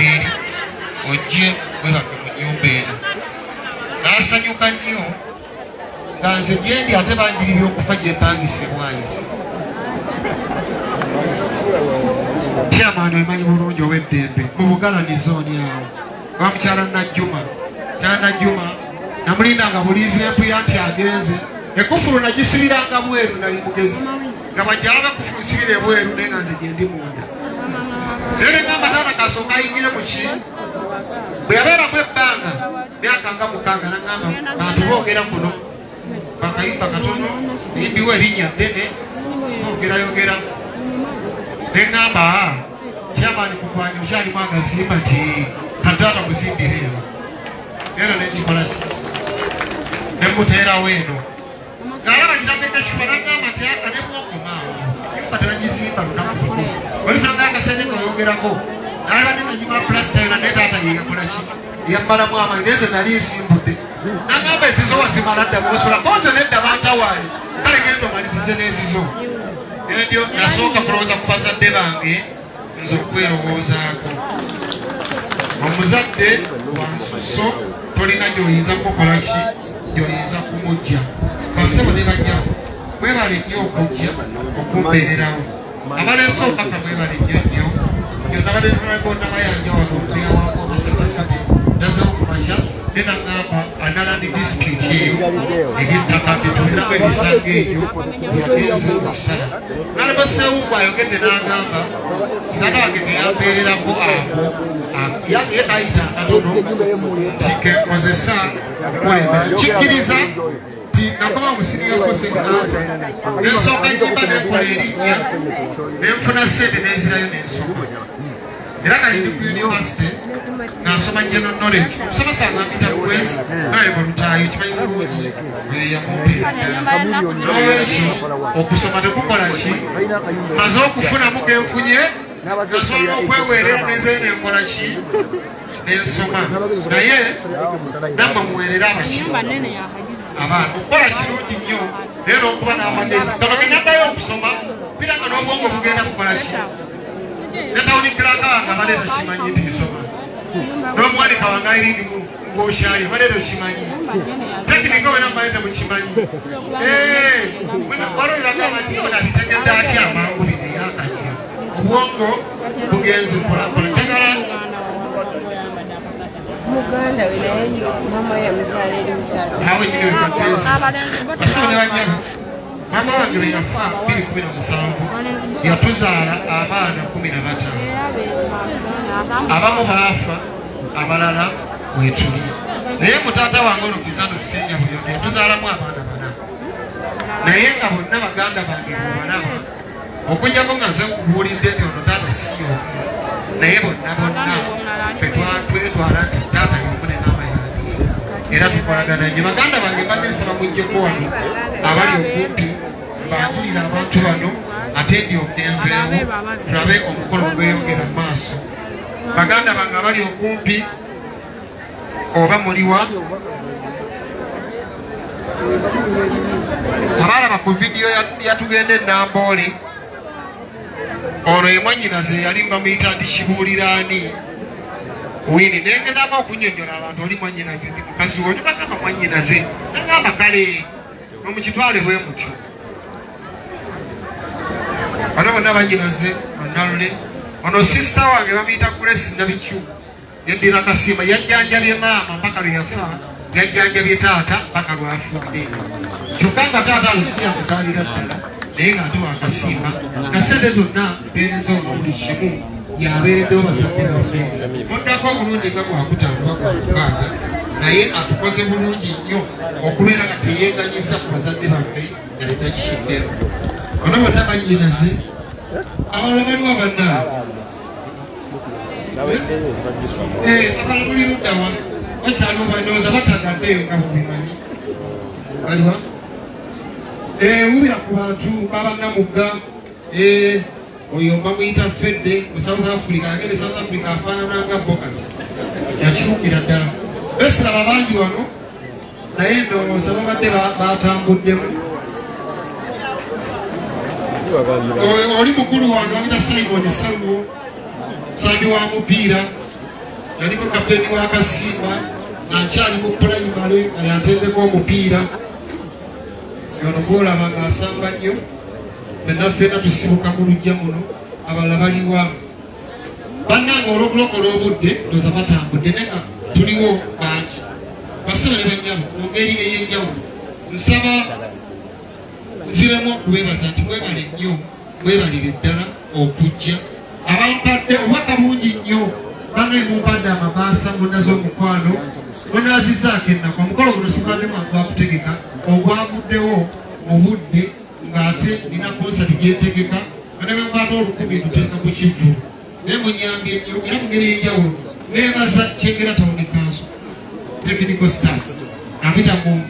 okugenda eri ojje webake mu nnyumba eno. N'asanyuka nnyo nga nze gyendi ate banjiribya okufa gye mpangise bwanzi. Chairman omanyi bulungi ow'eddembe mu Bugalani zooni awo wa mukyala Najjuma. Mukyala Najjuma namulindanga bulinzi ne mpuya nti agenze. Ekufulu nagisibiranga bweru, nali mugezi nga bajjala bakufulu nsibira ebweru naye nga nze gye ndi munda. Naye ne ŋŋamba taata kasooka ayingire mu ki. Bwe yabeeramu ebbanga myaka nga 6 n'aŋŋamba bantu boogera kuno bakayimba katono muyimbiwo erinnya ddene boogerayogera. Ne ŋŋamba chairman kukwanya okyalimu agazimba nti kataata muzimbire eno. Eno ne nkikola ki? Ne mmuteerawo eno. Ng'alaba kitadde ekifuba n'aŋŋamba nti aka ne bw'okoma awo ennyumba tebagizimba lunaku lumu. Olifuna akasente k'oyogerako. N'abadde nagimala pulasita yonna naye taata ye yakola ki? Yammalamu amaanyi naye nze nali nsimbudde. N'aŋŋamba ezizo wazimala dda bw'osobola ko nze nedda bantawaanye. Kale genda omalirize n'ezizo. Ebyo nasooka kulowooza ku bazadde bange nze okwerowoozaako. Omuzadde wa nsusso tolina gy'oyinza kukola ki gy'oyinza kumujja. Bassebo ne bannyabo mwebale nnyo okujja okumbeererawo. Abaleese obubaka mwebale nnyo nnyo. Byonna badde Namayanja wano meya wa Masaka nazeewo ku makya ne naŋŋamba analand dispute eyo eby'ettaka bye tulinamu emisango egyo yagenze okusala. Nalaba Ssewungu ayogedde n'agamba taata wange teyampeererako ako ye kayita akatono nti kenkozesa okukulembera. Kikkiriza nti nakoma mu siniya kosekanga nensooka nyimba nenkola erinnya nenfuna ssente nenzirayo nensoma. Era kati ndi ku university nga nsoma general knowledge. Omusomesa agambita Lwezi naye mu Lutaayo kimanyi bulungi oyo yamumpeera ddala. N'olwekyo okusoma tekukola ki, maze okufunamu genfunye nasobola okweweerera nenzeyo nenkola ki nensoma. Naye nammwe muweerere abaki abaana. Okukola kirungi nnyo naye n'okuba n'amagezi. Kano ke naddayo okusoma bira nga n'obwongo bugenda kukola ki. Ne tawuni kiraka wange abadde takimanyi nti nsoma. N'omuwanika wange Irene ng'okyali abadde tokimanyi. Tekinika wena mbaye temukimanyi. Waliwo bagamba nti ono abitegedde atya amangu bino yakajja. Obwongo bugenze mpolampola. Njagala muganda we naye mama yamuzaala eri mukyalo. Awo nyini we bagenze. Bassebo ne bannyabo, maama wange bwe yafa 2017 yatuzaala abaana 15. Abamu baafa abalala wetuli. Naye mutaata wange ono Kizano Kisenya Buyondo yatuzaalamu abaana bana. Naye nga bonna baganda bange bwebalaba okujjako nga nze nkubuulidde nti ono taata si y'omu, naye bonna bonna ffe twetwala nti taata y'omu ne maama yange era tukolagana nnyo. Baganda bange mbadde nsaba mujjeko wano abali okumpi mbanjulire abantu bano ate ndyoke nveewo tulabe omukolo gweyongera mu maaso. Baganda bange abali okumpi oba muliwa abalaba ku vidiyo yatugenda e Namboole, ono ye mwannyinaze yali bamuyita nti Kibuuliraani Wini. Nengezaako okunnyonnyola abantu oli mwannyinaze ndi mukazi wo, ne bagamba mwannyinaze, nagamba kale nomukitwale bwe mutyo. Bano bonna bannyinaze Nalule. Ono sisita wange bamuyita Grace Nabikyu, yeddira Kasiima, yajjanjabye maama mpaka lwe yafa, yajjanjabye taata mpaka lwafudde. Kyokka nga taata awo si yamuzaalira ddala, naye ng'ate wakasiima nga ssente zonna mpeereza ono buli kimu yabeereddewo bazadde baffe. Muddako omulundi nga gwakutaano oba gwa mukaaga, naye atukoze bulungi nnyo okubeera nga teyeeganyizza ku bazadde baffe nga tetakisiddemu. Bano bonna bannyinaze, abalala baliwa bannange? Abalala muli luddawa? Bakyaliwo bandowooza batagaddeyo nga bwebimanyi. Baliwa? Wubira ku bantu baba Namugga. Oyo bamuyita Fedde mu South Africa, agende South Africa afaanana nga bo kati yakyukira ddala. Besiraba bangi wano naye ndowooza babadde batambuddemu. Oli mukulu wange bamuyita Simon Ssalwo, musambi wa mupiira. Yaliko kapiteeni wa Kasiima nga nkyali mu pulayimale, nga yantendeka omupiira. Yono gwolaba ng'asamba nnyo. Ffenna ffenna tusibuka mu luggya muno, abalala baliwa? Bannange, olw'okulokola obudde, ndowooza batambudde, naye nga tuliwo bangi. Basebo ne bannyabo, mu ngeri ey'enjawulo nsaba nziremu okubeebaza nti mwebale nnyo, mwebalire ddala okujja. Abampadde obubaka bungi nnyo, bannaye mumpadde amabaasa, munnaze omukwano, munaazizaako ennaku. Omukolo guno sibadde mwangu gwakutegeka, ogwaguddewo mu budde ng'ate nina konsati gyentegeka, nga ne bwenkwata olukumi nduteeka ku kivvulu, naye munyambye nnyo. Era mu ngeri y'enjawulo neebaza Kyengera Town Council technical staff abita mu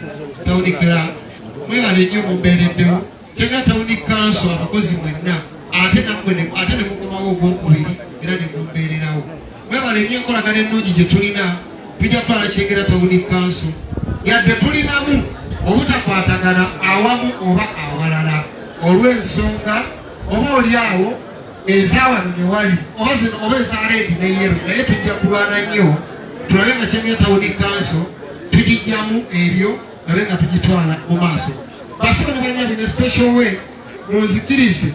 town clerk, mwebale nnyo mumbeereddewo. Kyengera Town Council abakozi mwenna, ate nammwe ate ne mukomawo ogwokubiri era ne mumbeererawo, mwebale nnyo enkolagana ennungi gye tulina. Tujja kutwala Kyengera Town Council, yadde tulinamu obutakwatagana awamu oba awalala olw'ensonga oba oli awo ezawano ne wali oba zino oba eza red ne yellow, naye tujja kulwana nnyo tulabe nga Kyengera Town Council tugijjamu ebyo, nabe nga tugitwala mu maaso. Basebo ne bannyabo, ne special way munzikirize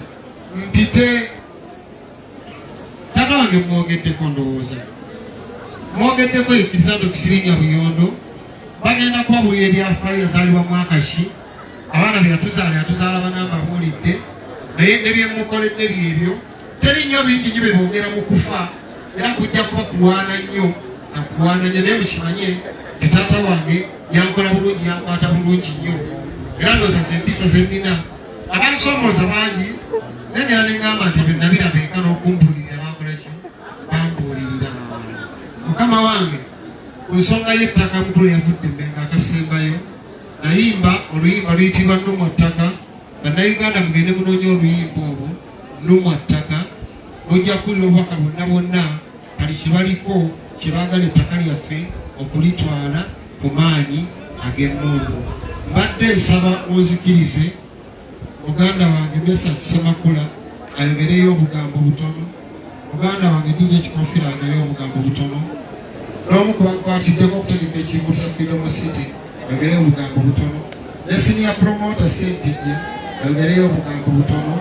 mpite taata wange. Mwogeddeko, ndowooza mwogeddeko, Crisanto Kisirinya Buyondo. Bagenda kubabuulira ebyafaayo, yazaalibwa mwaka ki, abaana be yatuzaala, yatuzaala bana, mbabuulidde, naye ne byemukoledde byebyo. Teri nnyo bingi nnyo bye boogera mu kufa, era kujja kuba kulwana nnyo na kulwana nnyo, naye mukimanye nti taata wange yankola bulungi, yankwata bulungi nnyo, era ndowooza ze mpisa ze nnina. Abansoomooza bangi, naye ngera ne ŋŋamba nti ebyo nabiraba eka n'okumbuulirira bakola ki, bambuulirira. Mukama wange, ku nsonga y'ettaka, mukulu yavudde Mmengo akasembayo, nayimba oluyimba luyitibwa Nnumwa Ttaka. Bannayuganda, mugende munoonye oluyimba olwo, Nnumwa Ttaka, mujja kuwulira obubaka bwonna bwonna kali kye baliko kye baagala ettaka lyaffe okulitwala ku maanyi ag'emmundu. Mbadde nsaba munzikirize muganda wange Mesach Semakula ayogereyo obugambo butono, muganda wange DJ Kikofira ayogereyo obugambo butono, n'omu ku bakwatiddeko okutegeka ekivvulu kya Freedom City ayogereyo obugambo butono, ne senior promoter Sempijja ayogereyo obugambo butono.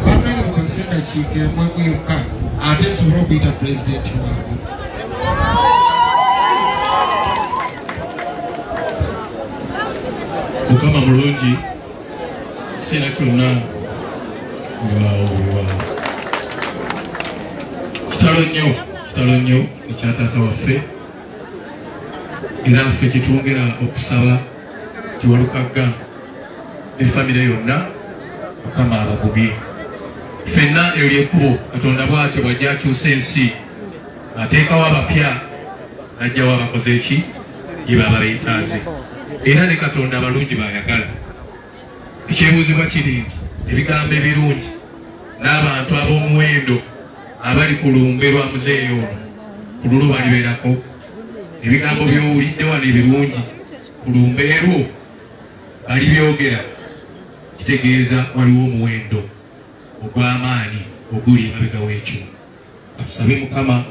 Bannange, mukozese eddakiika emu emu yokka, ate nsobole okuyita pulezidenti wange. Mukama mulungi ekiseera kyonna. Weewaawo, weewaawo. Kitalo nnyo, kitalo nnyo ekya taata waffe, era ffe kyetwongera okusaba Kiwalukagga ne famire yonna, Mukama abagumye ffenna. Eryo lyekkubo Katonda bw'atyo bw'ajja akyusa ensi, ateekawo abapya, n'ajjawo abakoze eki ye baba beetaaze. Era ne Katonda abalungi bayagala. Ekyebuuzibwa kiri nti ebigambo ebirungi n'abantu ab'omuwendo abali ku lumbe lwa muzeeyi ono, ku lulwo balibeerako? Ebigambo by'owulidde wano ebirungi, ku lumbe lwo balibyogera? Kitegeeza waliwo omuwendo ogw'amaanyi oguli emabega w'ekyo. Atusabe Mukama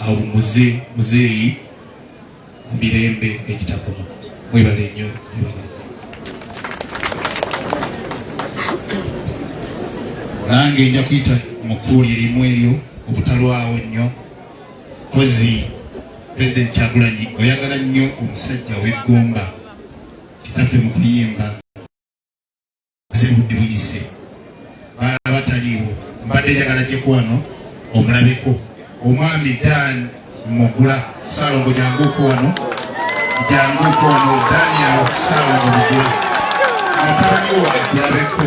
awumuze muzeeyi mu mirembe egitakoma. Mwebale nnyo, mwebale. Nange nja kuyita mu kkuuli erimu eryo obutalwawo nnyo. Kozi Pulezidenti Kyagulanyi, oyagala nnyo omusajja w'eggomba, kitaffe mu kuyimba, Sebudde buyise, balaba taliiwo. Mbadde njagala jjeko wano omulabeko omwami Dan Mugula Ssalongo. Janguuko wano, janguuko wano, Daniel Ssalongo Mugula, mutabani wo akulabeko.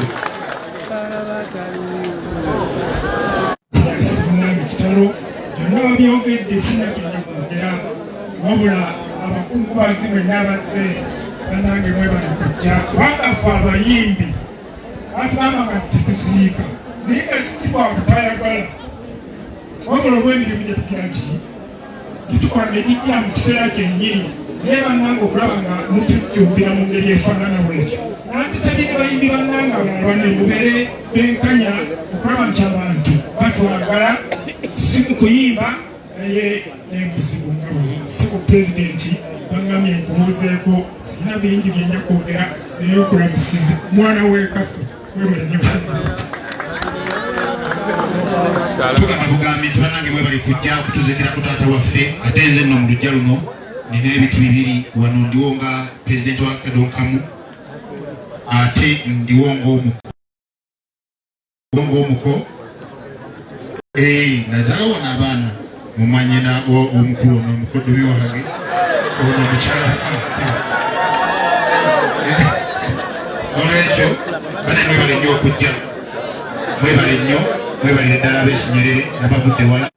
Munange, kitalo, byonna babyogedde, sina kyenda kwogera, wabula abakungubazi mwenna bazze, bannange mwebale kujja, kubanga ffe abayimbi batugamba nga tetuziika, naye nga si bwa butayagala, wabula olw'emirimu gye tugira ki gyetukola negijja mu kiseera kyennyini. Naye bannange, okulaba nga mutujjumbira mu ngeri efaanana bwetyo, nandisabye ne bayimbi bannange abalala banne mubeere benkanya okulaba nti abantu batwagala, si mu kuyimba. Naye n'ebuzibu nga bwe ssebo pulezidenti baŋŋambye nkubuuzeeko, sirina bingi bye nja kwogera, naye okulamusiza mwana w'ekasi webale nnyo. Tugamba bugambi nti bannange mwebale kujja kutuzikira ku taata waffe. Ate nze nno mu luggya luno nina ebiti bibiri wano, ndiwo nga pulezidenti wa Kadonkamu, ate ndiwo ng'omuko nazaala wano abaana mumanyina omukulu ono omukoddomi wange ono omukyala. Olwekyo bane mwebale nnyo okujja, mwebale nnyo, mwebalire ddala ab'ekinyerere nabavudde wala.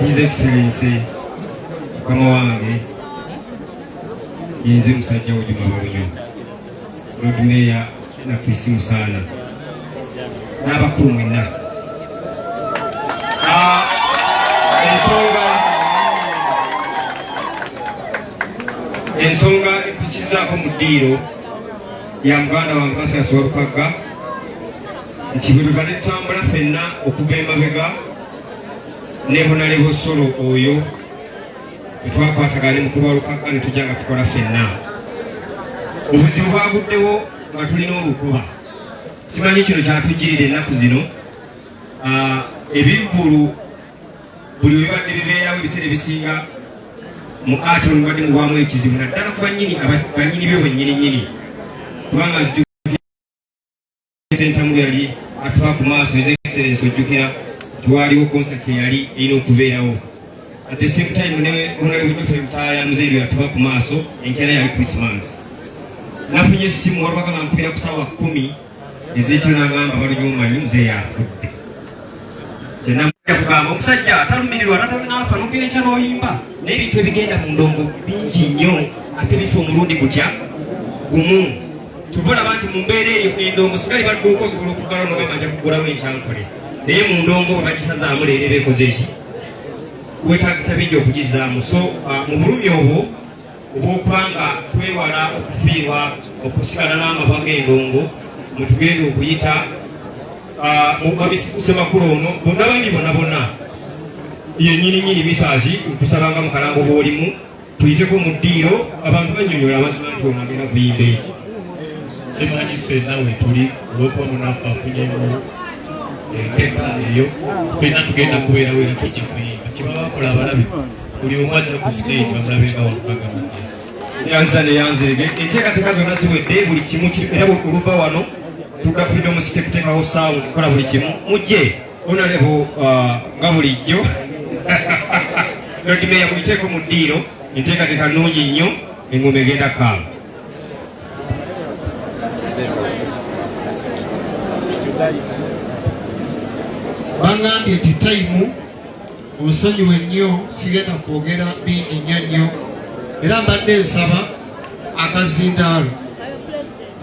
His Excellency, mukama wange, yenze musajja wo Juma Balunyo, Lord Mayor nakwisimu sana n'abakulu mwenna. Ensonga ekukizaako mu ddiiro ya muganda wange Mathias Walukagga nti bwe tubadde tutambula ffenna okuva emabega ne Honorable Solo oyo twakwatagana ne mukulu wa Lukagga ne tujja nga tukola ffenna. Obuzibu bwaguddewo nga tulina olukoba, simanyi kino kyatujjirira ennaku zino. Ebivvulu buli webibadde bibeerawo ebiseera ebisinga mu ati olubadde mubwamu ekizibu naddala ku bannyini bannyini byo bennyini nnyini, kubanga nzijukira Sentamu yali atuwa ku maaso. His Excellency, ojjukira nti waaliwo concert eyali erina okubeerawo at the same time ne Honorable Geoffrey Lutaaya Muzeeyi yatuwa ku maaso, enkeera yali Christmas. Nafunye essimu, waliwo nga nkubira ku ssaawa 10 ez'ekiro, n'agamba, "Balunyo, omanyi muzeeyi afudde." Kyenamujja kugamba, omusajja atalumirirwa nafa nogenda enkya n'oyimba, n'ebintu ebigenda mu ndongo bingi nnyo, ate bifa omulundi gutya gumu. Kyova olaba nti mu mbeera eyo endongo singa libadduuka osobola okuggala nogamba nja kugulawo enkyankole, naye mu ndongo bwe bagisazaamu leero eba ekoze eki wetagisa bingi okugizaamu. So mu bulumi obwo obw'okuba nga twewala okufiirwa okusigala n'amabwa g'endongo mwetugenda okuyita Ssemakulu ono bonna bami bonna bonna yennyini nyini misaazi nkusabanga mu kalango bw'olimu tuyiteko mu ddiiro abantu bannyonnyola amazima nti ono agenda kuyimba eki. Simanyi ffenna wetuli olwokuba munaffe afunyemu enteeka eyo, ffenna tugenda kubeerawo era tujja kuyimba kyebaba bakola abalabe buli omu ajja ku stage bamulabe nga Walukaga Mathias. Yanza ne yanzege, enteekateeka zonna ziwedde, buli kimu era oluva wano tugga Freedom City kuteekawo sound, kukola buli kimu. Mujje Honorable, nga bulijjo Lord Mayor, muyiteeko mu ddiiro, enteekateeka nnungi nnyo, engoma egenda kaaba. Bangambye nti time, onsonyiwe nnyo, sigenda kwogera bingi nnyo nnyo, era mbadde nsaba akazindaalo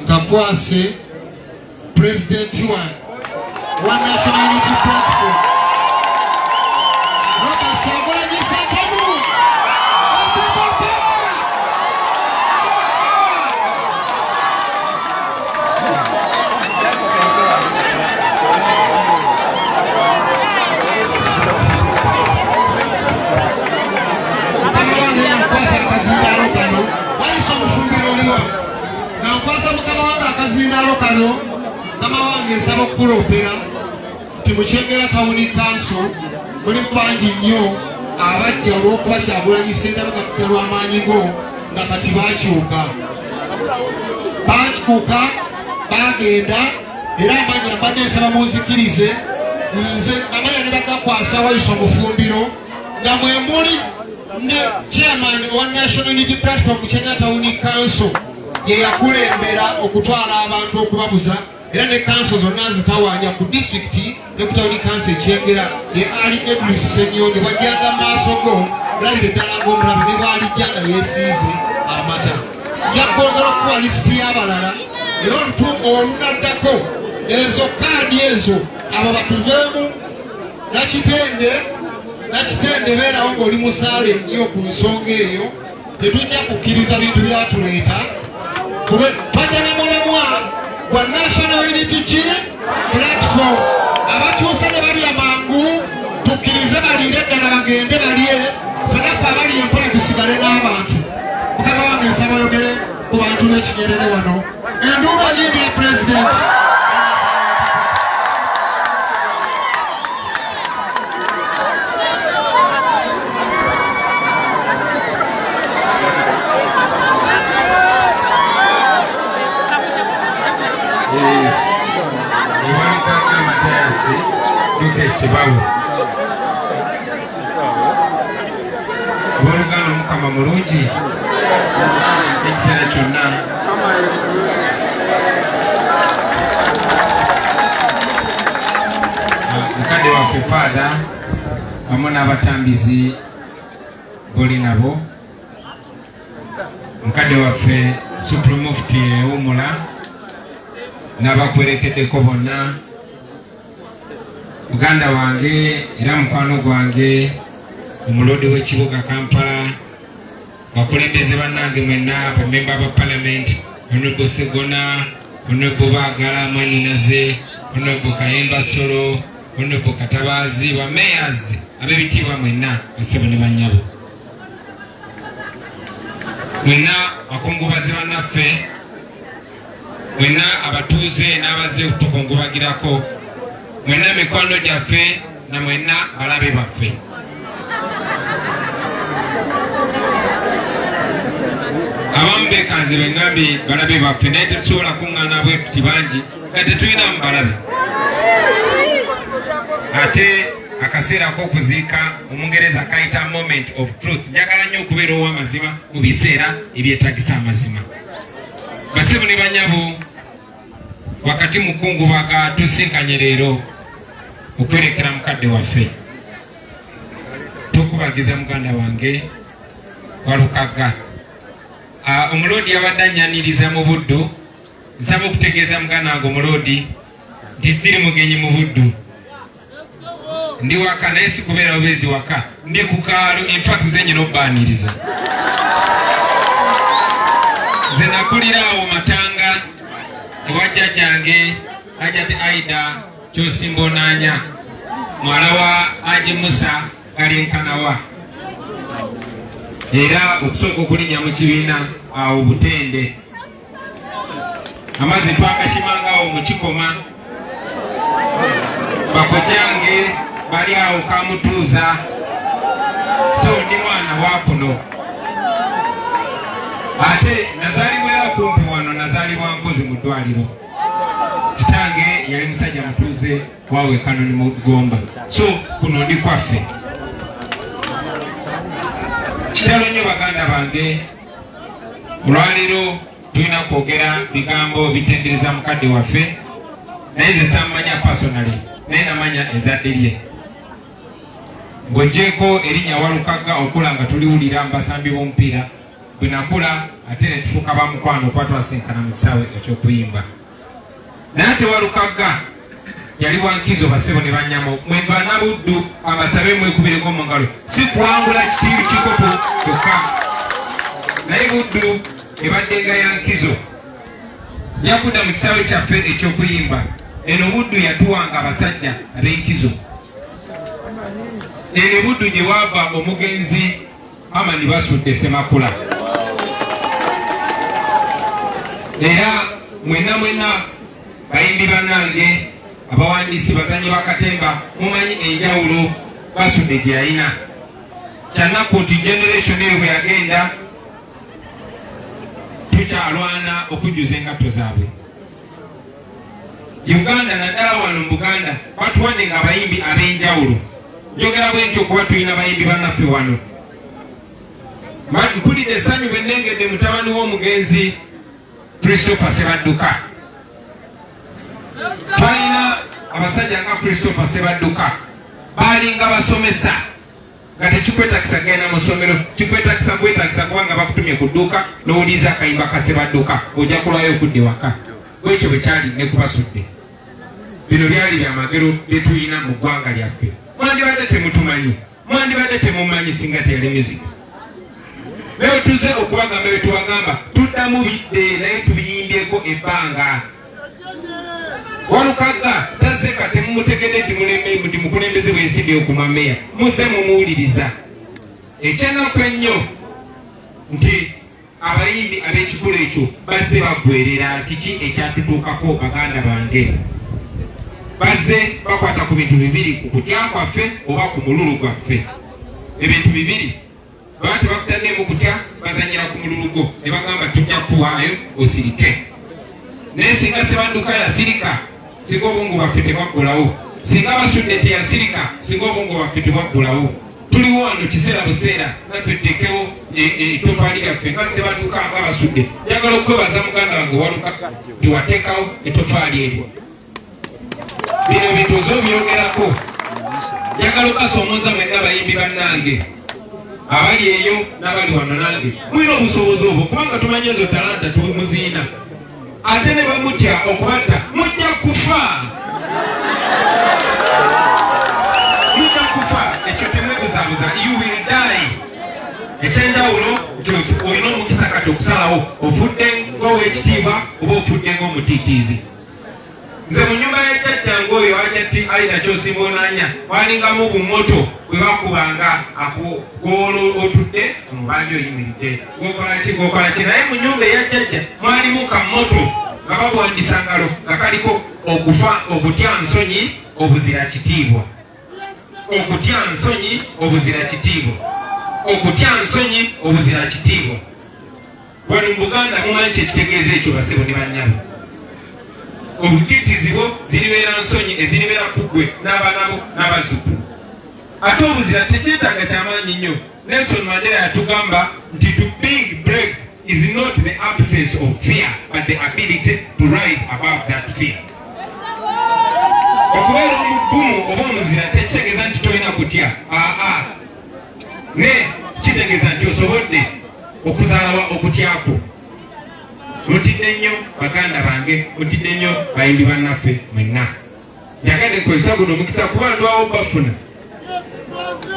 nkakwase pulezidenti wange wa National Unity Platform, Robert Kyagulanyi Ssentamu. People power! Mukama wange yankwasa akazindaalo kano, wayisa omufumbiro oliwa nankwasa mukama wange akazindaalo kano. Mukama wange, nsaba okukulopera nti mu Kyengera Town Council mulimu bangi nnyo abajja olw'okuba Kyagulanyi Ssentamu gafudde lw'amaanyi go, nga kati bakyuka bakyuka bagenda. Era amanya mbadde nsaba munzikirize nze amanya ne bagakwasa wayisa omufumbiro nga mwe muli ne chairman wa National Unity Platform Kyengera Town Council ye yakulembera okutwala abantu okubabuza, era ne kanso zonna zitawaanya ku disitulikiti ne ku tawuni kanso ekyengera ye Ali Edris Ssenyonyi. Bwajjanga mu maaso go mulabire ddala ng'omulabe ne bwalijja nga yeesiize amata. Nja kwongera okukuwa lisiti y'abalala era olunaddako ezo kaadi ezo abo batuveemu. Nakitende, Nakitende, beerawo ng'oli musaale nnyo ku nsonga eyo. Tetujja kukkiriza bintu byatuleeta kube twajja ne mulamwa gwa National Unity ki Platform. w'ekinyerere wano enduuba nnyingi ya pulezidenti. Ewalikanga Matayasi duka ekibabu. Abooluganda, Omukama mulungi ekiseera kyonna. Mukadde waffe Father wamu n'abatambizi boli nabo, mukadde waffe Supreme Mufti ewumula n'abakwerekeddeko bonna, muganda wange era mukwano gwange omuloodi w'ekibuga Kampala, bakulembeze bannange mwenna, bamemba ba Parliament, Honorable Segona, Honorable Baagala mwanyinaze, Honorable Kayemba Solo, Honorable Katabaazi, ba mayors ab'ebitiibwa mwenna, basebo ne bannyabo mwenna, bakungubazi bannaffe mwenna, abatuuze n'abazze okutukungubagirako mwenna, mikwano gyaffe na mwenna balabe baffe. Abamu bekanze bengambye balabe baffe, naye tetusobola kuŋŋaana bwe tuti bangi nga tetulinamu balabe. Ate akaseera k'okuziika Omungereza kayita moment of truth. Njagala nnyo okubeera ow'amazima mu biseera ebyetagisa amazima. Basebo ne banyabo, wakati mukungubaga tusinkanye leero okwerekera mukadde waffe. Tukubagiza muganda wange Walukagga. Omuloodi yabadde annyaniriza mu Buddu. Nsaba okutegeeza muganda wange omuloodi nti siri mugenyi mu Buddu, ndi waka, naye sikubeera bubeezi waka, ndi ku kaalo. In fact nze nyina obbaaniriza. Nze nakulira awo Matanga ewa jjajjange Hajati Aida Kyosimbonanya, mwala wa Haji Musa Galinkanawa, era okusooka okulinnya mu kibiina awo Butende, amazzi twakakimanga awo mu kikoma. Bakojjange bali awo Kamutuuza, so ndi mwana wa kuno. Ate nazaalibwa era kumpi wano, nazaalibwa Nkozi mu ddwaliro. Kitange yali musajja mutuuze wawe Kanoni mu Gomba, so kuno ndi kwaffe. Kitalo nnyo baganda bange. Olwaleero tulina kwogera bigambo bitendereza mukadde waffe, naye nze sammanya personally, naye namanya ezadde lye. Ng'ogyeko erinnya Walukagga okula nga tuliwulira mubasambi b'omupiira, bwe nakula ate ne tufuuka ba mukwano okuba twasinkana mu kisaawe eky'okuyimba. Naye ate Walukagga yali wankizo. Basebo ne banyamo mwe Bannabuddu, abasabe mwekubireko mu ngalo. Si kuwangula kitiibi kikopo kyokka, naye Buddu ebaddenga ya nkizo. Yakudda mu kisaawe kyaffe eky'okuyimba. Eno Buddu yatuwanga abasajja ab'enkizo. Eno Buddu gye waava omugenzi Amani Basudde Semakula. Era mwenna mwenna bayimbi bannange, abawandiisi, bazanyi bakatemba, mumanyi enjawulo Basudde gye yalina. Kyanaku nti generation eyo bwe yagenda, tukyalwana okujjuza engatto zaabwe. Uganda, naddala wano mu Buganda, batuwadde nga abayimbi ab'enjawulo. Njogera bwe ntyo kuba tulina bayimbi bannaffe wano. Mpulidde essanyu bwe nnengedde mutabani w'omugenzi Christopher Sebadduka. Twalina abasajja nga Christopher Sebadduka, baalinga basomesa nga tekikwetagisa genda mu ssomero, kikwetagisa kwetagisa kubanga bakutumye ku dduuka n'owuliriza akayimba ka Sebadduka, ojja kulwayo okudda ewaka. Bwekyo bwe kyali ne kubasudde. Bino byali byamagero bye tulina mu ggwanga lyaffe. Mwandibadde temutumanyi, mwandibadde temumanyi singa teyali music. Naye tuze okubagamba bye tubagamba, tuddamu bidde, naye tubiyimbyeko ebbanga. Walukagga tazeka, temumutegedde nti mukulembeze bwensimbi okuma meya, muze mumuwuliriza. Ekyenaku ennyo nti Abayimbi ab'ekikula ekyo bazze baggwerera. Kiki ekyatutuukako baganda bange? Bazze bakwata ku bintu bibiri, ku kutya kwaffe oba ku mululu gwaffe. Ebintu bibiri. Baba tebakutaddeemu kutya, bazannyira ku mululu gwo ne bagamba tujja kukuwaayo osirike. Naye singa Ssebadduka yasirika, singa obwongo bwaffe tebwaggulawo. Singa Basudde teyasirika, singa obwongo bwaffe tebwaggulawo. Tuliwo wano kiseera buseera naffe tuteekewo ettofaali lyaffe nga Ssebadduka nga Basudde. Njagala okukwebaza muganda wange Walukaga nti wateekawo ettofaali eryo. Bino bintu oze obyogerako. Njagala okukasoomoza mwenna abayimbi bannange abali eyo n'abali wano nange mulina obusobozi obwo kubanga tumanyi ezo talanta muziina ate ne bamutya okubatta mujja kufa mujja kufa ekyo temwebuzabuza you will die ekyenjawulo nti olina omukisa kati okusalawo ofudde ng'owekitiibwa oba ofudde ng'omutiitiizi Nze mu nyumba ya jjajjange oyo Hajati Aida Kyosimbonanya walingamu bumoto bwe bakubanga akugoola otudde omubanja oyimiridde gwokola ki gwokola ki naye mu nyumba eya jjajja mwalimu kamoto nga babuwandisa ngalo nga kaliko okufa okutya nsonyi obuzira kitiibwa okutya nsonyi obuzira kitiibwa okutya nsonyi obuzira kitiibwa Wano mu Buganda mumanyi kye kitegeeza ekyo basebo ne bannyabo. Obutiitiizi bwo ziribeera nsonyi eziribeera ku ggwe n'abaana bo n'abazzukulu. Ate obuzira tekyetaaga kyamaanyi nnyo. Nelson Mandela yatugamba nti to being brave is not the absence of fear but the ability to rise above that fear. Okubeera omugumu oba omuzira tekitegeeza nti tolina kutya. Aa, ne kitegeeza nti osobodde okuzaalawa okutya kwo. Mutidde nnyo baganda bange, mutidde nnyo bayimbi bannaffe mwenna. Njagadde nkozesa guno omukisa kuba ndwawo bafuna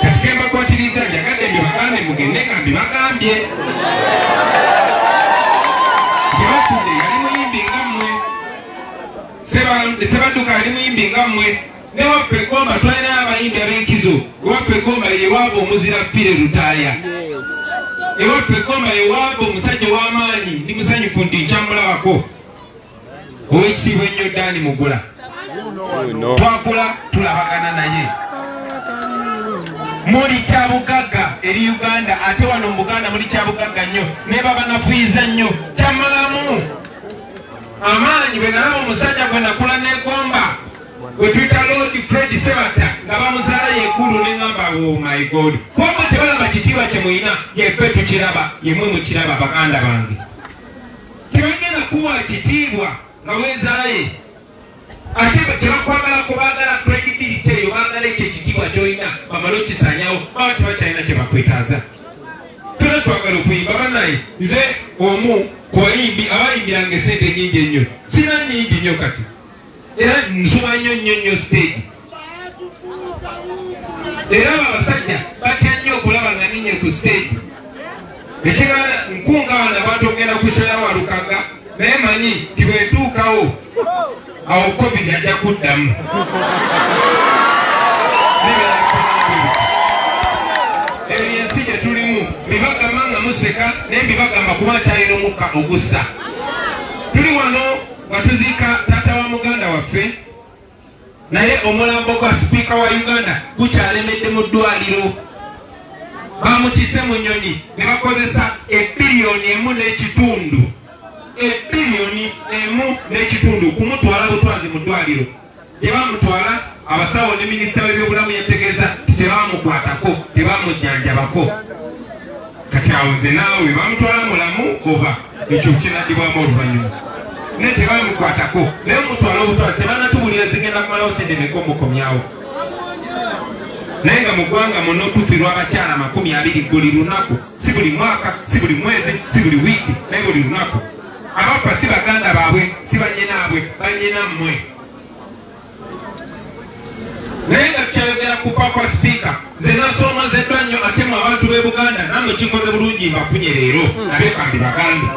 kati kembakwatiriza njagadde mbibagambe mugende nga mbibagambye nti Basudde yali muyimbi nga mmwe, Ssebadduka yali muyimbi nga mmwe. Newaffe Gomba twalinayo abayimbi ab'enkizo. Ewaffe Gomba yewaava omuzira Pire Lutaaya. Ewaffe Gomba yewaava omusajja ow'amaanyi. Ndi musanyufu nti nkyamulabako. Ow'ekitiibwa ennyo Dani Mugula. Twakula tulabagana naye. Muli kyabugagga eri Uganda ate wano mu Buganda muli kyabugagga nnyo naye babanafuyiza nnyo. Kyammalamu amaanyi bwe nalaba omusajja gwe nakula negomba gwe tuyita Lord Fred Sebatta nga bamuzaala yekulu ne ngamba oh my God, kuba tebalaba kitiibwa kye mulina, yeffe tukiraba, yemwe mukiraba baganda bange. Tebagenda kuwa kitiibwa nga wezaala ye ate kyebakwagalako baagala credibility eyo, baagala ekyo ekitiibwa kyolina bamale okisanyawo, baba tebakyalina kyebakwetaaza. Tuna twagala okuyimba banaye, nze omu ku bayimbi abayimbiranga esente nyingi ennyo, sina nyingi nnyo kati era nsuba nnyo nnyo nnyo stage era abo abasajja batya nnyo okulaba nga ninye ku stage. Ekirala nkunga wano abantu okugenda ku show ya Walukaga, naye manyi nti bwentuukawo awo covid ajja kuddamu. Eyo yensi gye tulimu, mbibagamba nga museka naye mbibagamba kuba nkyalina omukka ogussa. Tuli wano nga tuziika taata wa muganda waffe, naye omulambo gwa sipiika wa Uganda gukyalemedde mu ddwaliro. Bamutise mu nnyonyi ne bakozesa ebbiliyoni emu n'ekitundu, ebbiliyoni emu n'ekitundu kumutwala butwazi mu ddwaliro. Gye bamutwala abasawo ne minisita w'ebyobulamu yategeeza nti tebamukwatako, tebamujjanjabako. Kati awo nze naawe bamutwala mulamu oba ekyo kinadibwamu oluvannyuma, naye tebamukwatako, naye omutwala obutwazi tebanatubulira zigenda kumalawo sente meka omukomyawo. Naye nga mu ggwanga muno tufirwa abakyala 20 buli lunaku, si buli mwaka, si buli mwezi, si buli wiiki, naye buli lunaku. Abafa si baganda baabwe, si bannyinaabwe, bannyina mmwe. Naye nga tukyayogera kufa kwa sipiika, nze nasoomozeddwa nnyo ate mu abantu b'e Buganda, nammwe kinkoze bulungi mbafunye leero nabyo kambi bagambe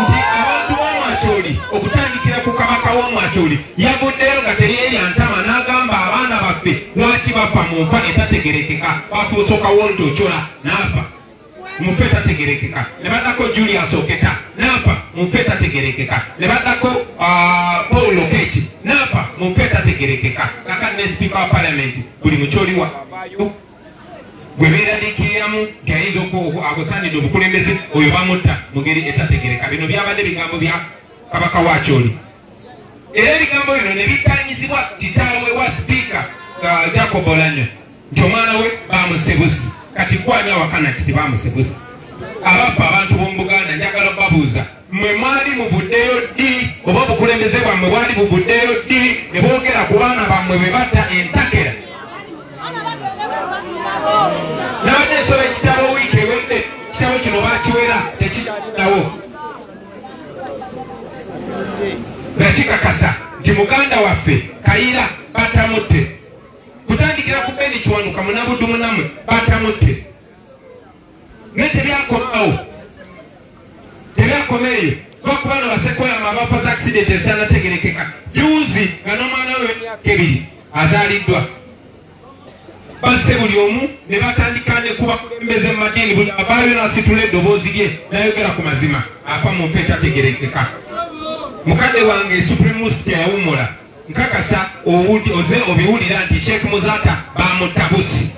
nti abantu b'Omwacholi okutandikira ku kabaka w'Omwacholi yavuddeyo nga teyeerya ntama n'agamba abaana baffe lwaki bafa mu nfa etategerekeka, bafuusoka Walter Ochola n'afa. Mufe tategerekeka. Ne baddako Julius Oketa n'afa mufe tategerekeka. Ne baddako Paul Lokech n'afa mufe tategerekeka. Kakati ne sipiika wa palamenti buli mukyoli wa avaayo gwe beeraliikiriramu nti ayinza agosaanidde obukulembeze oyo bamutta mu ngeri etategereka. Bino byabadde bigambo bya Kabaka wa Acholi. Era ebigambo bino ne bittaanyizibwa kitaawe wa sipiika Jacob Oulanyah nti omwana we bamusse busi. Kati gwani awakana nti tebamusse busi? Abaffe abantu b'omu Buganda njagala obabuuza, mmwe mwali muvuddeyo ddi oba obukulembeze bwammwe bwali buvuddeyo ddi ne boogera ku baana bammwe be batta entakera? Nabadde nsoma ekitabo wiiki ewedde, ekitabo kino baakiwera tekikyalinawo nga kikakasa nti muganda waffe Kayiira batamutte. Kutandikira ku Beni Kiwanuka munabuddu munamwe batamutte. Naye tebyakomawo, tebyakoma eyo. Lwakuba no basekoyama abafa za accident ezitanategerekeka juuzi nga n'omwana we w'emyaka 2 azaaliddwa. Basse buli omu ne batandika ne kubakulembeze mu madiini, buli avaayo n'asitula eddoboozi lye n'ayogera ku mazima afa mu nfa etategerekeka. Mukadde wange Supreme Mufti yawummula, nkakasa oze obiwulira nti Sheikh Muzaata bamutta busi.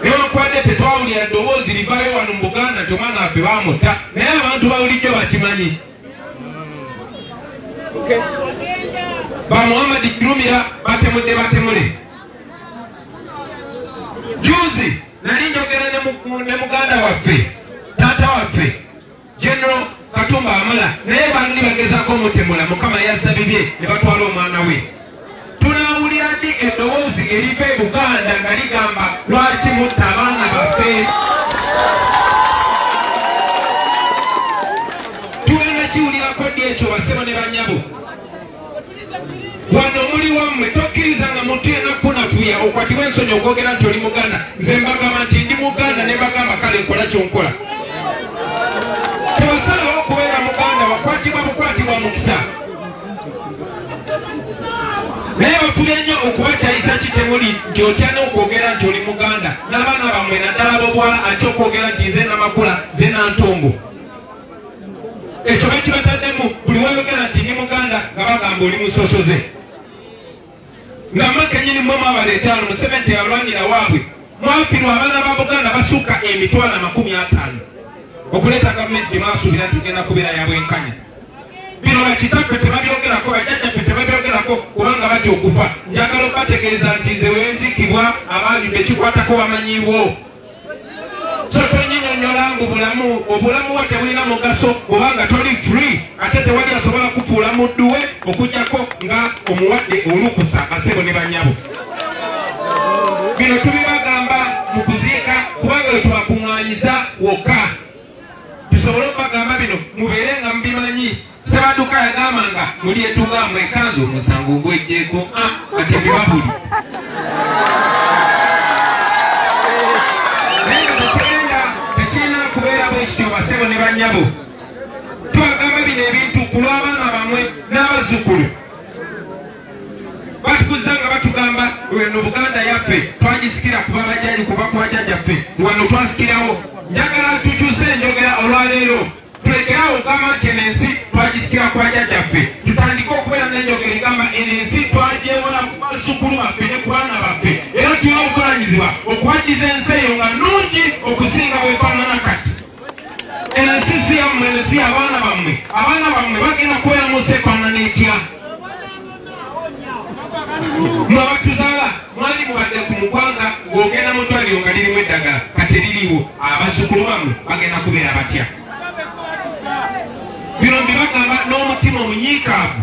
Newankubadde tetwawulira ddoboozi livaayo wano mu Buganda nti omwana waffe bamutta, naye abantu bawulidde bakimanyi. Ba Muhammad Kirumira batemudde batemule. Juzi nali njogera ne muganda waffe, taata waffe General Katumba Wamala, naye bandi bagezaako omutemula, Mukama yazza bibye ne batwala omwana we. Tunaawulira ddi eddoboozi eriva e Buganda nga ligamba lwaki mutta abaana baffe? Tugenda kiwulirako ddi ekyo basebo ne bannyabo? Wano muli wammwe, tokkiriza nga muntu yenna kukunafuya okwatibwa ensonyi okwogera nti oli Muganda. Nze mbagamba nti ndi Muganda ne mbagamba kale nkola kyonkola. Tewasalawo okubeera Muganda, wakwatibwa bukwatibwa mukisa. Naye bafubye nnyo okubakyayisa ki kyemuli nti otya n'okwogera nti oli Muganda n'abaana bammwe naddala ab'obuwala atya okwogera nti nze Namakula, nze Nantongo. Ekyo bakibataddemu buli wayogera nti ndi Muganda nga bagamba oli musosoze. Nga mmwe kennyini mmwe mwabaleeta wano, Museveni teyalwanira waabwe. Mwafirwa abaana ba Buganda basukka emitwalo 50 okuleeta gavumenti gye mwasuubira nti egenda kubeera ya bwenkanya. Bino bakitaffe tebabyogerako, bajjajjaffe tebabyogerako kubanga batya okufa. Njagala okubategeeza nti nze wenzikibwa abaami bekikwatako bamanyiiwo. So tonyinyonyola mbu bulamu, obulamu bwo tebulina mugaso kubanga toli free, ate tewali asobola kufuula muddu we okujjako nga omuwadde olukusa. Basebo ne bannyabo, bino tubibagamba mu kuziika kubanga we twakuŋŋaanyiza wokka tusobole okubagamba bino mubeere nga mubimanyi. Ssebadduka yagamba nga mulyetuga mwekanze omusango gwejjeeko, kati mbibabuli. Naye nga tekigenda, tekirina kubeera bwe kityo basebo ne bannyabo. Tubagamba bino ebintu ku lw'abaana bammwe n'abazzukulu. Batukuzza nga batugamba eno Buganda yaffe twagisikira kuba bajjajja, kuba ku bajjajjaffe wano twasikirawo. Njagala tukyuse enjogera olwaleero. Tulekerawo okugamba nti eno ensi twagisikira ku bajjajjaffe, tutandike okubeera n'enjogera egamba eno ensi twagyewola ku bazzukulu baffe ne ku baana baffe, era tulina obuvunaanyizibwa okubaddiza ensi eyo nga nnungi okusinga bw'efaanana kati. Eno ensi si yammwe, eno si y'abaana bammwe. Abaana bammwe bagenda kubeera mu nsi efaanana etya? Mwe abatuzaala mwali mubadde ku mugwanga ng'ogenda mu ddwaliro nga lirimu eddagala, kati eririiwo. Abazzukulu bammwe bagenda kubeera batya? Bino mbibagamba n'omutima omunyiikaavu.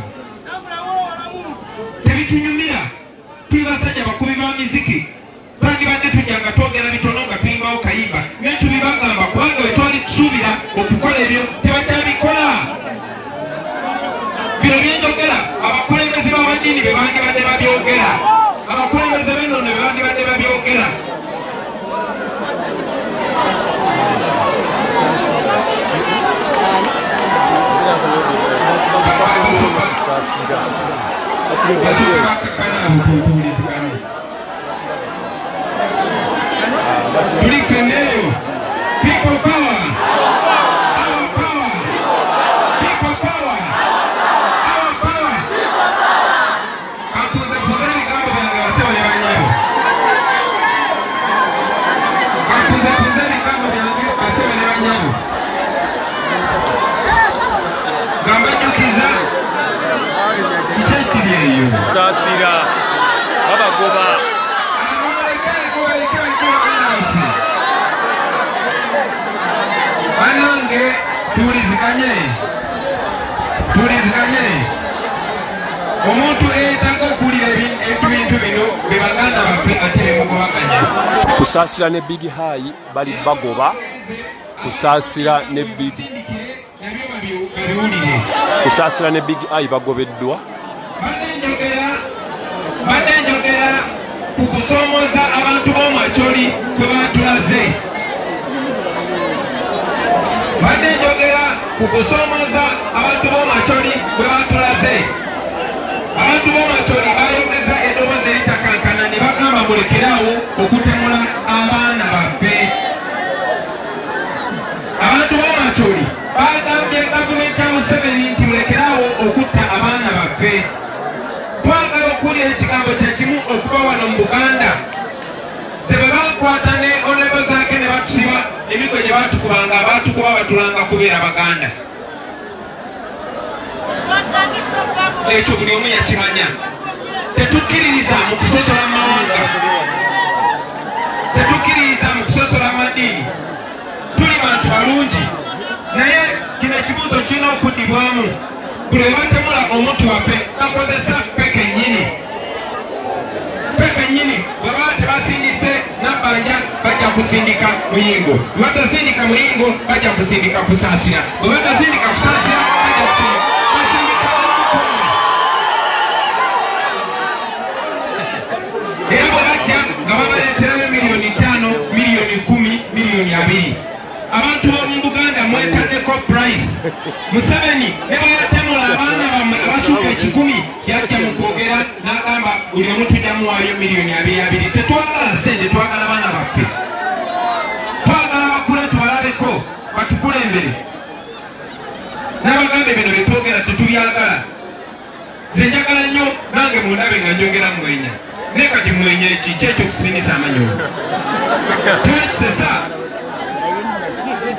Tebitunyumira, tuli basajja bakubi ba miziki. Twandibadde tujja nga twogera bitono nga tuyimbawo kayimba, naye tubibagamba kubanga bwe twali tusuubira okukola ebyo tebakyabikola. Bino bye njogera abakulembeze b'amadiini be bandibadde babyogera, abakulembeze b'ennono be bandibadde babyogera. Tuli ffenna eyo. Kusaasira babagoba. Banange tuwuliziganye, tuwuliziganye. Omuntu eyetaaga okuwulira ebintu bino be baganda baffe ate bemugobaganya. Kusaasira ne Big High bali bagoba. Kusaasira ne Big Kusaasira ne Big Eye bagobeddwa. Mbadde njogera ku kusoomooza abantu b'omu Acholi kwe batulaze. Mbadde njogera ku kusoomooza abantu b'omu Acholi kwe batulaze. Abantu b'omu Acholi bayogeza eddoboozi eritakankana ne bagamba mulekeraawo okutemula abaana baffe. Abantu b'Amacholi bagambye gavumenti ya Museveni nti mulekeraawo okutta abaana baffe. Twagala okuwulira ekigambo kye kimu okuva wano mu Buganda. Nze bwe bankwata ne Honorable Zaake ne batusiba emigo gye baatukubanga, abaatukuba batulanga kubeera Baganda. Ekyo buli omu yakimanya. Tetukkiririza mu kusosola mu mawanga, tetukkiririza mu kusosola mu madiini. Tuli bantu balungi, naye kino ekibuuzo kirina okuddibwamu. Buli lwe batemula omuntu waffe bakozesa ffe kennyini, ffe kennyini. Bwe baba tebasindise Nabbanja bajja kusindika Muyingo, bwe batasindika Muyingo bajja kusindika Kusaasira, bwe batasindika Kusaasira bajja kusindika basindika era bwe bajja nga babaleeterayo miliyoni 5, miliyoni 10, miliyoni 20. Abantu b'omu Buganda mwetaddeko price. Museveni ne bwe yatemula abaana bammwe abasukka 100 yajja mu kwogera n'agamba buli omu tujja muwaayo miliyoni abiri abiri. Tetwagala ssente, twagala baana baffe, twagala bakule tubalabeko batukulembere. N'abagambe bino bye twogera tetubyagala. Nze njagala nnyo nange mundabe nga njogera mwenya, naye kati mwenya eki kyekyo okusindisa amanyo. Tewali kisesa,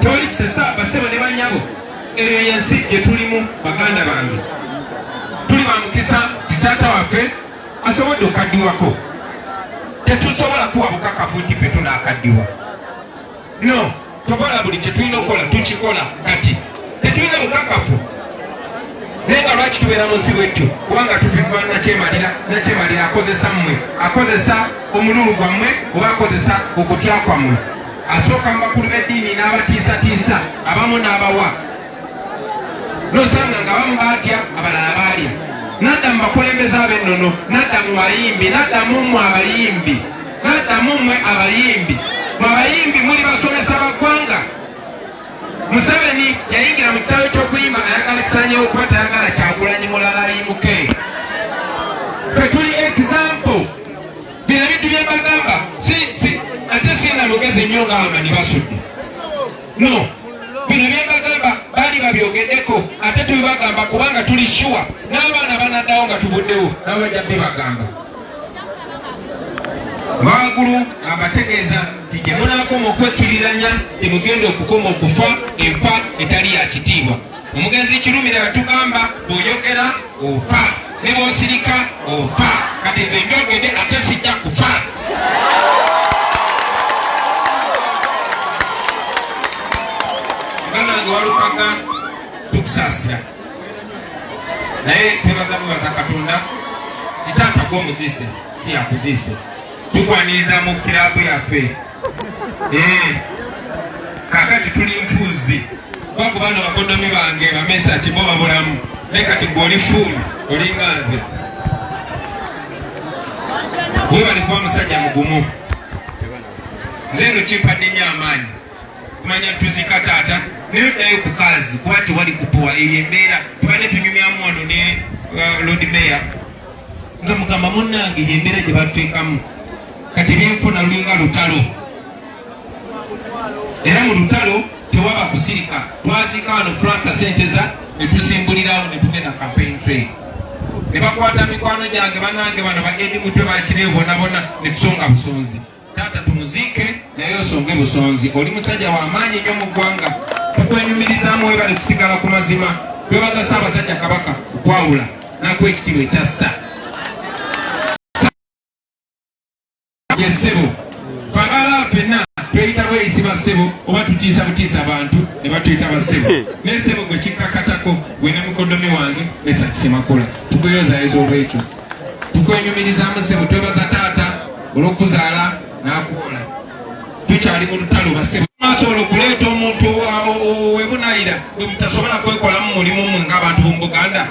tewali kisesa basebo ne banyabo. Eyo yensi gye tulimu baganda bange. Tuli ba mukisa nti taata waffe asobodde okukaddiwako. Tetusobola kuwa bukakafu nti ffe tunaakaddiwa. No, tukola buli kye tulina okukola tukikola kati tetulina bukakafu. Naye nga lwaki tubeera mu nsi bwetyo? Kubanga tufikwa nakyemalira. Nakyemalira akozesa mmwe, akozesa omululu gwammwe oba akozesa okutya kwammwe. Asooka mu bakulu b'eddiini n'abatiisatiisa abamu n'abawa, nosanga nga abamu baatya abalala baalya. Nadda mu bakulembeze ab'ennono, nadda mu bayimbi, nadda mu mmwe abayimbi, nadda mu mmwe abayimbi. Mwe abayimbi muli basomesa ba ggwanga. Museveni yayingira mu kisaawe ky'okuyimba ayagala kisaanyewo kuba tayagala Kyagulanyi mulala ayimuke. Ffe tuli example. Bino ebintu bye mbagamba si si ate sirina lugezi nnyo nga amanyi basudde. No, bino bye mbagamba baali babyogeddeko ate tubibagamba kubanga tuli sure n'abaana banaddawo nga tuvuddewo nabo bajja bibagamba. Waggulu abategeeza nti gye munaakoma okwekkiriranya gye mugenda okukoma okufa enfa etali ya kitiibwa. Omugenzi Kirumira yatugamba bw'oyogera ofa ne bw'osirika ofa. Kati nze mbyogedde ate sijja kufa. Muganda wange Walukaga tukusaasira, naye twebaza bwebaza Katonda nti taata gw'omuziise si yakuziise. Tukwaniriza mu kiraabu yaffe. Kakati tuli nfuuzi kuba ku bano bakodomi bange bamesa kibo babulamu, naye kati gwe oli fuulu olinga nze. Webale kuba musajja mugumu. Nze eno kimpadde nnyo amaanyi kumanya tuzika taata, naye oddayo ku kaazi kuba tewali kupowa. Eyo embeera tubadde tunyumyamu wano ne Lord Mayor nga mugamba munnange embeera gye batuteekamu kati ebyenfuna lulinga lutalo, era mu lutalo tewaba kusirika. Twaziika wano Frank Senteza ne tusimbulirawo ne tugenda campaign trail ne bakwata mikwano gyange bannange bano ba Eddie Mutwe bakireyo bonabona ne tusonga busonzi. Taata tumuziike naye osonge busonzi, oli musajja wa maanyi nnyo mu ggwanga, tukwenyumirizaamu. Webale kusigala ku mazima. Twebaza Ssaabasajja Kabaka okwawula n'akuwa ekitiibwa ekyassa. Ye ssebo. Ffe abalala ffenna tweyita bweyisi bassebo oba tutiisa butiisa abantu ne batuyita bassebo. Naye ssebo gwe kikkakatako gwe ne mukoddomi wange Mesach Ssemakula. Tukuyozayoza olw'ekyo. Tukwenyumirizaamu ssebo, twebaza taata olw'okukuzaala n'akuwola. Tukyali mu lutalo bassebo. Asobola okuleeta omuntu ow'ebunayira gwe mutasobola kwekolamu mulimu mmwe ng'abantu b'omu Buganda.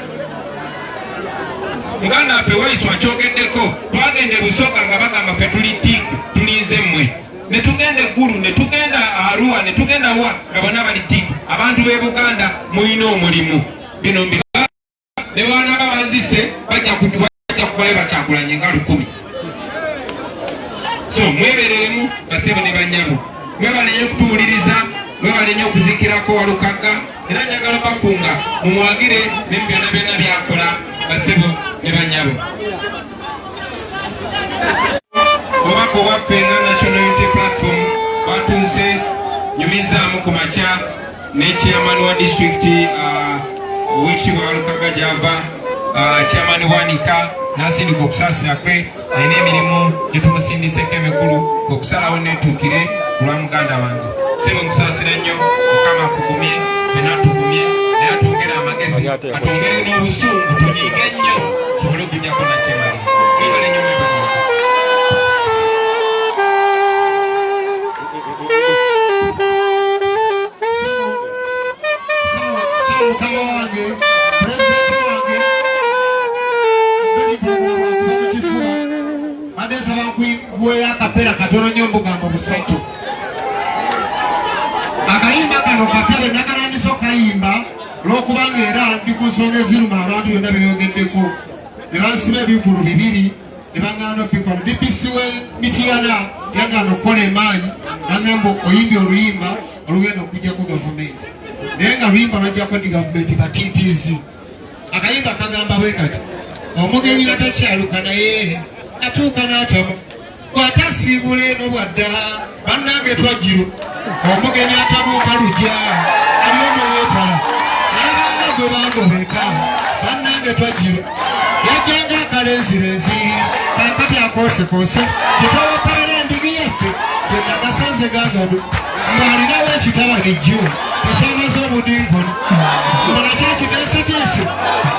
Muganda waffe Waiswa akyogeddeko, twagenda e Busoga nga bagamba ffe tuli tiiki tulinze mmwe, ne tugenda e Gulu, ne tugenda Arua, ne tugenda wa nga bonna bali tiiki. Abantu b'e Buganda mulina omulimu, bino mbiba ne bwanaaba banzise bajja kubayo bakyakulanye nga 1000. So mwebereremu basebo ne banyabo, mwebale nnyo okutuwuliriza, mwebale nnyo okuzikirako Walukagga. Era njagala bakunga mumwagire ne mu byonna byonna byakola basebo ne banyabo. Obubaka obwaffe nga National Unity Platform bwatuuse nyumizaamu ku makya ne chairman wa disitulikiti owekitiibwa Walukagga gyava, chairman Bwanika n'asindika okusaasira kwe alina emirimu gye tumusindiseko emikulu okusalawo neetuukire ku lwa muganda wange. Ssebo nkusaasira nnyo, Mukama akugumye, ffenna atugumye, naye atwongere amagezi, atwongere n'obusungu, tunyiige nnyo tusobole okujjako nakyemalira. Mwebale nnyo, mwebale. Mukama wange, pulezidenti wange, badde nsaba nkuweeyo akapeera katono nnyo mbugambo busatu. Akayimba kano kapya bwe nakalandisa okukayimba olw'okubanga era ndi ku nsonga eziruma abantu byonna byeyogeddeko ne bansiba ebivvulu bibiri ne baŋŋaana obikola. DPC w'e Mityana yagaana okukola emaanyi n'aŋŋamba oyimbye oluyimba olugenda okuggyako gavumenti, naye nga luyimba lwajjako ndi gavumenti batiitiizi. Akayimba kagamba bwe kati: omugenyi atakyaluka naye atuuka n'atama bw'atasiibula eno bwadda bannange twajjirwa. Omugenyi atabuuka lujja ali omweyeetala n'abanga gwe bangobeka bannange twajjirwa. Yajjanga akalenzirenzi kaakati akoosekoose tetwawapaala endigi yaffe gye nagasanze gagano ng'alinawo ekitabani jjo tekyamaze obudinkoni nakyo ekiteeseteese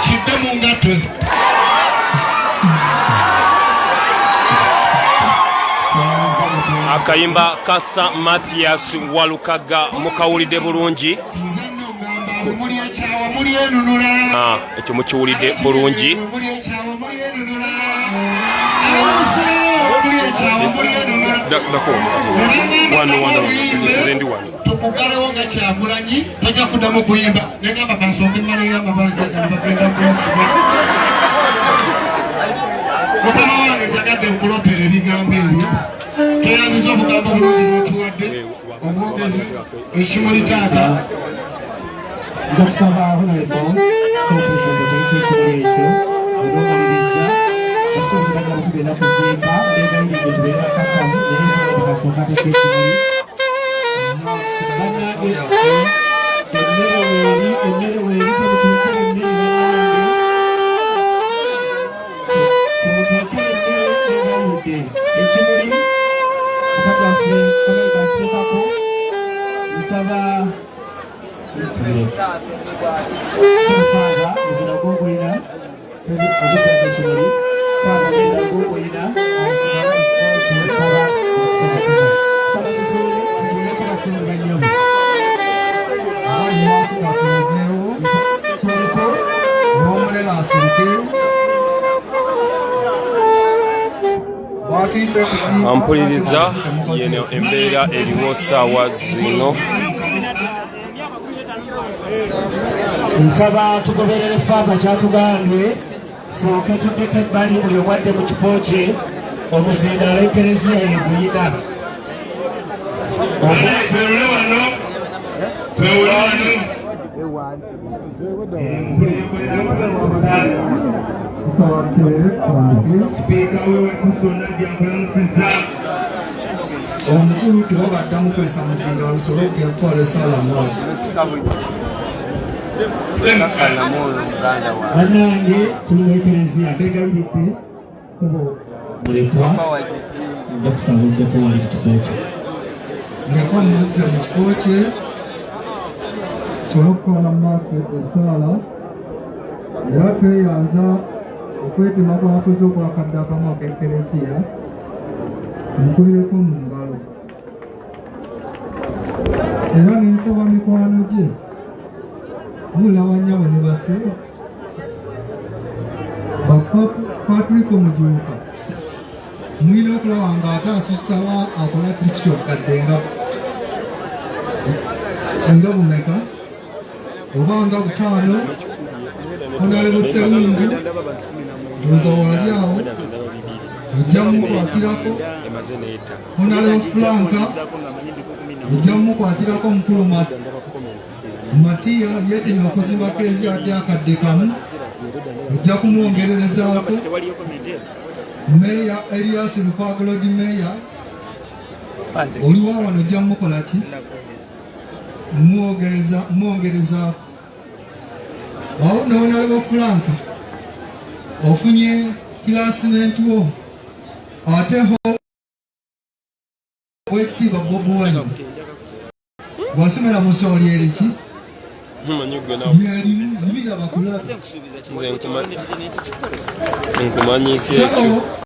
kidde mu ngatto ze. Akayimba ka Sir Mathias Walukagga mukawulidde bulungi. Ekyo mukiwulidde bulungi. Wano wano nze ndi wano. Tukugalewo nga Kyagulanyi tojja kuddamu kuyimba negamba kansonga emmaleyo amabanja gano bagenda kunsiba. Mukama wange njagadde nkulopera ebigambo ebyo, tweyanziza obugambo bulungi bwotuwadde omwogezi ekimuli taata. Nja kusaba Honorable Sir President ekimuli ekyo olwomaliriza asuubira nga tugenda kuziika beegayiridde tubeere bakakkamu naye nsaba kasooka ateeka ekimuli. Bannange emmere weeri, emmere weeri, temutuukira emmere bannange, temutuukira emmere beegayiridde. Ekimuli mukama waffe Honorable akiteekako, nsaba Father muzira gwogulina okutaka ekimuli. Father muzira gwogulina saba tutuule tutuuleko basinga bannyobo abali maaso bakulegeewo tuliko n'omunene asirike bwatuise kuziika. Ampuliriza yeno embeera eriwo saawa zino. Nsaba tugoberere Father kyatugambye, sooke tuddeko ebbali buli omu adde mu kifo kye. Omuzindaalo ekereziya ye guyina. Twewule wano, twewule wano. Sipiika we Wakiso Nadia nkulamusizza. Omukulu tebabaddamu kwesa muzindaalo tusobole okugenda kutwala essaala mu maaso. Bannange tuli mu ekereziya, beegayiridde sebo mulekwa. Nja kusaba oddeko wali mu kifo kye. Ndeko mmuzze mu kifo kye nsobole okutwala mu maaso essaala era tweyanza okwetema kwakoze okwakadde akamu ak'Ekereziya mukubireko mu ngalo era ne nsaba mikwano gye mulaba bannyabo ne bassebo ba Patrick Mujuuka mulina okulaba nga ate asussawa akola kristo obukadde nga nga bumeka oba nga butaano onalebo Sserungu ndowooza waali awo ojja mukwatirako onalebo Franka ojja mukwatirako mukulu Matiya yeetemye okuzimba Klezia wadde akadde kamu ojja kumwongererezaako. Meeya Erias Lukwago Lord Meeya oliwa wano ojja mukola ki? Mwongerezaako. Awo n'onalebo Franka ofunye kilaasimenti wo ate ho Owekitiibwa Bobi Wine wasomera mu ssomero lyeriki lyerimu biraba kulaba nkumanyiiko ekyo.